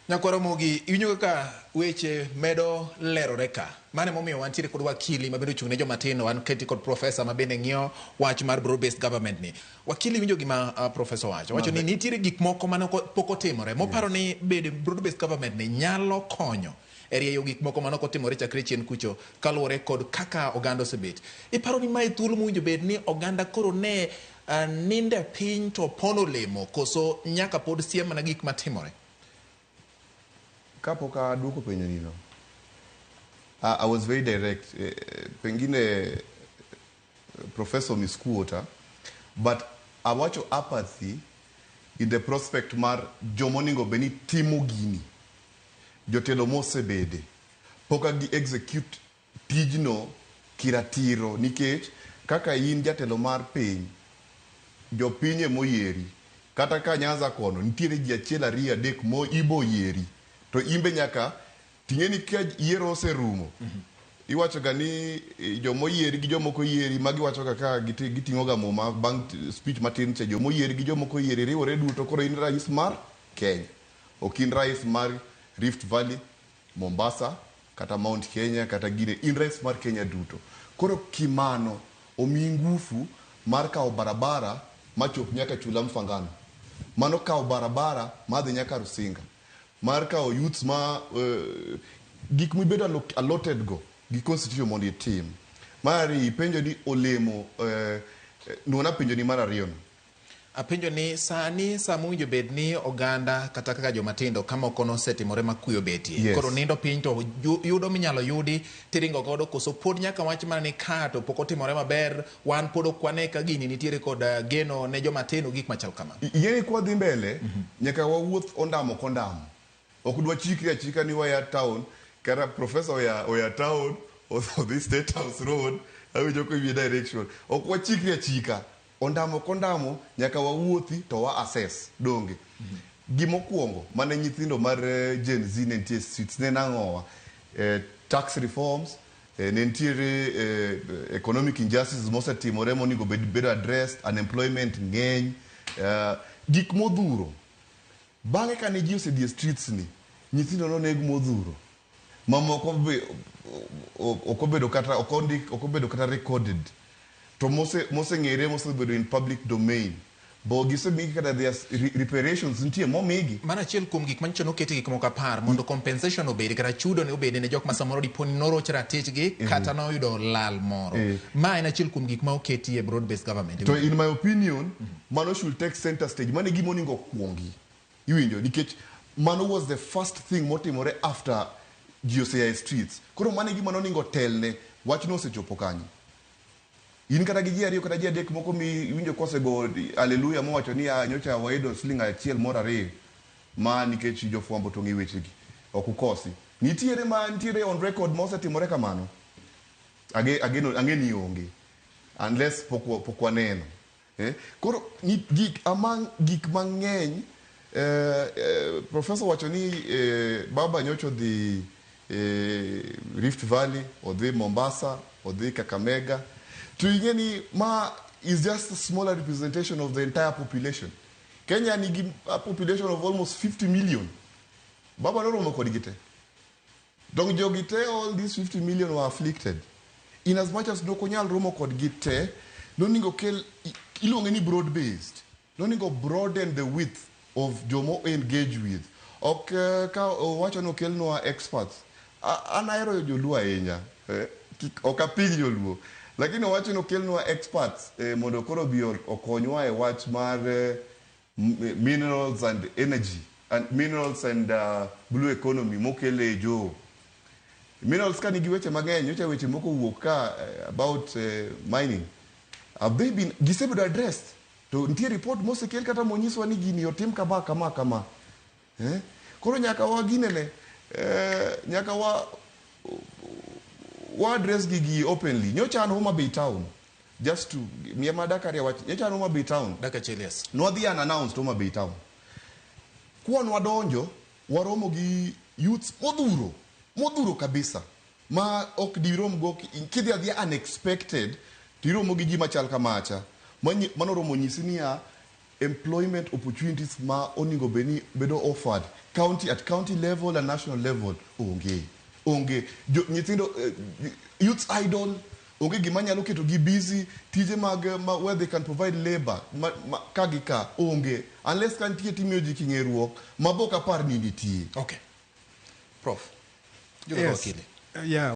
Nyakwar Ramogi, iwinjo kaka weche medo lerore ka. Mano emomiyo wantiere kod wakili ma bende ochung' ne joma tindo, wan keti kod profesa ma bende ng'iyo wach mar broad based government ni. Wakili winjo gima profesa owacho. Owacho ni nitiere gik moko mane pok otimore. Moparo ni bede broad based government ni nyalo konyo e rieyo gik moko mane ok otimore chakre chien kucho kaluwore kod kaka oganda osebet. Iparo ni mae thuolo mowinjo bed ni oganda koro ne ninde piny to pono olemo koso nyaka pod siem mana gik matimore? Kapok aduoko penjo nino, I was very direct. Pengine professor misquota, but awacho apathy in the prospect mar jomoningo bed ni timo gini, jotelo mosebede, pok gi execute tijno kiratiro nikech kaka in jatelo mar piny, jopiny emoyieri. Kata ka Nyanza kono nitiere ji achiel ariyo adek mo ibo yieri to imbe nyaka ting'e ni ka yiero oserumo iwacho ga ni jomoyieri gi jomoko yieri magi wacho ga ka giting'o ga muma bang' speech matin cha jomoyieri gi jomoko yieri riwore duto koro in rais mar Kenya ok in rais mar Rift Valley, Mombasa kata Mount Kenya kata gine in rais mar Kenya duto. Koro kimano omiyi ngufu mar kawo barabara machop nyaka Chula Mfangano, mano kawo barabara madhi nyaka Rusinga, mar kawo youths ma gik mibedo allotted go gi constitution mondo itim. Mar ariyo ipenjo ni olemo nuona penjo ni mar ariyo no. Apenjo ni sani sama owinjo bed ni oganda kata kaka joma tindo ka moko nosetimore ma kuyo betie. Koro nindo piny to yudo minyalo yudi tiringo godo koso pod nyaka wach mana ni ka to pok otimore maber wan pod ok wane ka gini nitiere kod geno ne joma tindo gik machal kama. Ing'e ni kwadhi mbele nyaka wawuoth ondamo kondamo. Ok dwa chikri achika ni waya town kata professor oya town odhi State House Road awinjo komiyi direction. Ok wachikri achika. Ondamo kondamo nyaka wawuothi to wa assess. Donge. Gimokwongo mane nyithindo mar Gen Z ne nitie e streets ne nang'owa? Tax reforms, ne nitiere economic injustices mosetimore monego bed bedo addressed, unemployment ng'eny, gik modhuro. Bang'e kane ji osedhi e streets ni, nyithindo noneg modhuro. Mamoko be ok obedo kata ok ondik ok obedo kata recorded. To moseng'ere mosebedo in public domain. Bo gisemigi kata their reparations nitie momigi. Mano achiel kuom gik manyicho noketi gik moko 10 mondo compensation obedi kata chudo ne obedi ne jok ma samoro dipo ni noroch ratichgi kata noyudo lal moro. Ma en achiel kuom gik ma oketi e broad based government. To in my opinion, mano should take center stage. Mano e gima onego okuongi. Iwinjo? Nikech mano was the first thing motimore after ji osea e streets. Koro mano e gima nonego otelne. Wachno osechopo kanye? In kata gi ji ariyo kata ji adek moko mi iwinjo kosego haleluya mowacho ni nyocha wayudo siling achiel moro ariyo ma nikech jofwambo to ong'e wechegi. Ok ukosi. Nitiere ma nitiere on record ma osetimore kamano? Ageno ang'e ni onge. Unless pok waneno. Koro gik among gik mang'eny professor wacho ni baba nyocha odhi Rift Valley, odhi Mombasa, odhi Kakamega. To ing'e ni ma is just a smaller representation of the entire population. Kenya nigi a population of almost 50 million. Baba noromo kodgi te. Dong jogi te, all these 50 million were afflicted. In as much as nok onyal romo kodgi te, nonego kel, iluonge ni broad based. Nonego broaden the width of jomo engage with. Ok ka owacho ni okelnwa experts. An ahero joluo ahinya. Ok aping joluo. Lakini owacho ni okelnwa experts mondo koro obi okonywa e wach mar minerals and energy and minerals and blue economy mokele jo minerals ka nigi weche mang'eny nyocha weche moko owuok ka about mining have they been gisebedo addressed to nitie report mosekel kata monyiswa ni gini otim kama kama kama eh? Koro nyaka waginene nyaka wa address gigi openly. Nyocha an Homa Bay town, just to miya ma dakika ariyo wach, nyocha an Homa Bay town. Dakika achiel, yes. Nwadhi unannounced Homa Bay town. Kwa nwadonjo, waromo gi youths modhuro, modhuro kabisa. Ma ok dirom go kidhi adhiya unexpected, tiromo gi ji machal kamacha. Manoromo nyisi niya, Employment opportunities ma onego bed ni bedo offered county at county level and national level onge. Onge. Jo, nyithindo, youths idle, onge gima nyalo keto gi busy, tije mag ma, where they can provide labor ma, ka gi ka onge, unless ka nitie timiyo ji king'eruok ma bok apar ni nitie. Okay. Prof. Yes. Yeah.